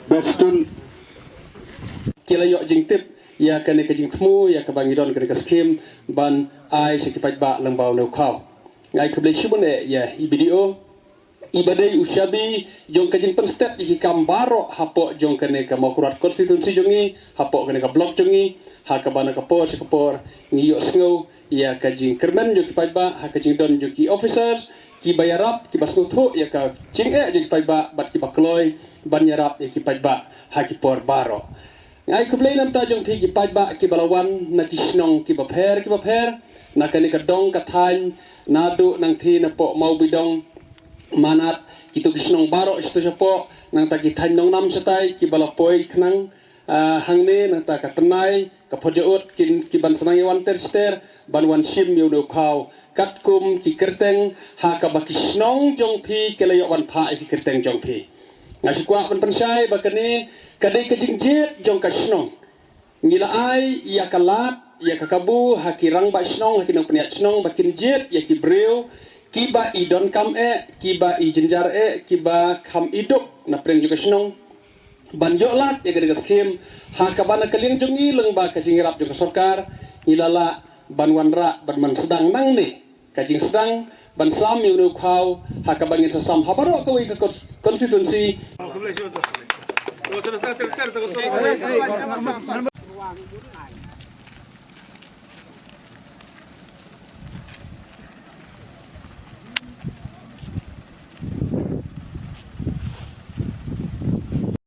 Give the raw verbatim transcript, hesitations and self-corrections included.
Best tun. Ki la ïoh jingtip ïa kane ka jingthmu ïa kaba ngi don kane ka skhim ban ai sha ki paidbah lyngba une u khaw. Nga ai khublei shibun eh ïa i B D O iba dei u shabi jong ka jingpynstet ïa ki kam baroh hapoh jong kane ka Mawkyrwat constituency jong ngi, hapoh kane ka block jong ngi, ha kaba na ka por sha ka por ngi ïohsngew ïa ka jingkyrmen jong ki paidbah ha ka jingdon jong ki officers kiba ïarap, kiba sngewthuh ïa ka jingeh jong ki paidbah bad kiba kloi ban ïarap ïa ki paidbah ha ki por baroh. Nga ai khublei na ka bynta jong phi ki paidbah kiba la wan na ki shnong kiba pher kiba pher, na kane ka dong ka thaiñ, naduh nangtei napoh Mawbidong, Manat, kito ki shnong baroh shito shapoh, nangta ki thaiñ nongnam shatai kiba la poi khnang, ah, hangne, nangta ka Tnai, ka Phojaud, kin, kiban sa nang ïa wan ter ter ban wan shim ïa une u khaw katkum ki kyrteng ha kaba ki shnong jong phi ki la ïoh wan phah ïa ki kyrteng jong phi. Nga shu kwah ban pynshai ba kane ka dei ka jingjied jong ka shnong. Ngi la ai ïa ka lad, ïa ka kabu ha ki rangbah shnong, ha ki nongpynïaid shnong ba kin jied ïa ki briew kiba i donkam eh, kiba i jynjar eh, kiba kham i duk na pdeng jong ka shnong, ban ïoh lad ïa kane ka skhim ha kaba na ka liang jong ngi lyngba ka jingïarap jong ka sorkar ngi la lah ban wanrah ban man sdang nangne ka jingsdang ban sam ïa une u khaw ha kaba ngin sa sam ha baroh kawei ka kons-, constituency.